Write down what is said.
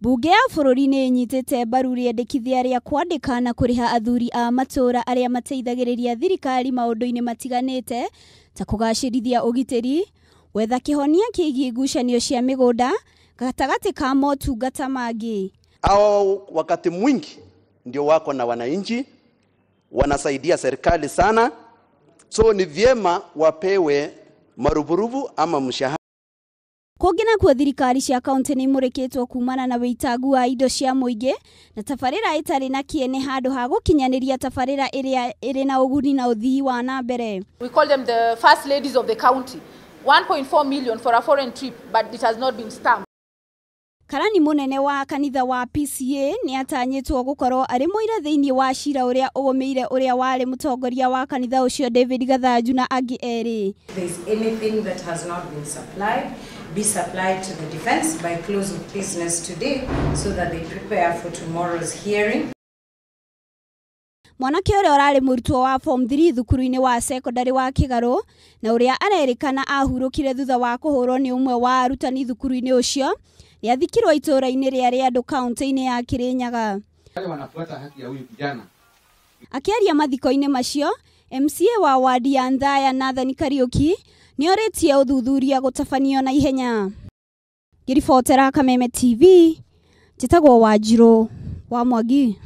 Bunge ya bũrũri nĩ ĩnyitĩte mbaru rĩendekithia rĩa kwandĩka na kũrĩha athuri a matũũra arĩa mateithagĩrĩria thirikari maũndũ-inĩ matiganĩte ta kũgacĩrithia ũgitĩri, gwetha kĩhonia kĩgiĩ ngucanio cia mĩgũnda gatagatĩ ka motungata mangĩ. Au wakati mwingi ndio wako na wananchi, wanasaidia serikali sana, so ni vyema wapewe marupurupu ama mshahara. Kũngĩ nakuo thirikari cia kaunti nĩ imũrĩkĩtwo kumana na wĩitangu wa indo cia mũingĩ na tabarĩra ĩtarĩ na kĩene handũ ha gũkinyanĩria tabarĩra ĩrĩa ĩrĩ na ũguni na ũthii wa na mbere. We call them the first ladies of the county. 1.4 million for a foreign trip, but it has not been stamped. Karani mũnene wa kanitha wa PCA nĩ atanyĩtwo gũkorwo arĩ mũira thĩinĩ wa cira ũrĩa ũgũmĩire ũrĩa warĩ mũtongoria wa kanitha ũcio David Gathanju na angĩ erĩ. If there is anything that has not been supplied, be supplied to the defense by close of business today so that they prepare for tomorrow's hearing. Mwanake ũrĩa ũrarĩ mũrutwo wa form 3 thukuru-inĩ wa secondary wa Kĩgarũ na ũrĩa arerĩkana ahurũkire thutha wa kũhũrwo nĩ ũmwe wa arutani thukuru-inĩ ũcio nĩathikirwo itũũra-inĩ rĩa Rĩandũ kaunti-inĩ ya Kirinyaga. Wale wanafuata haki ya huyu kijana. Akĩaria mathiko-inĩ macio, MCA wa wadi ya Nthaya Nathan Kariuki nĩorĩtie ũthuthuria gũtabanio na ihenya. Ngĩribotera Kameme TV, njĩtagwo Wanjirũ wa Mwangi.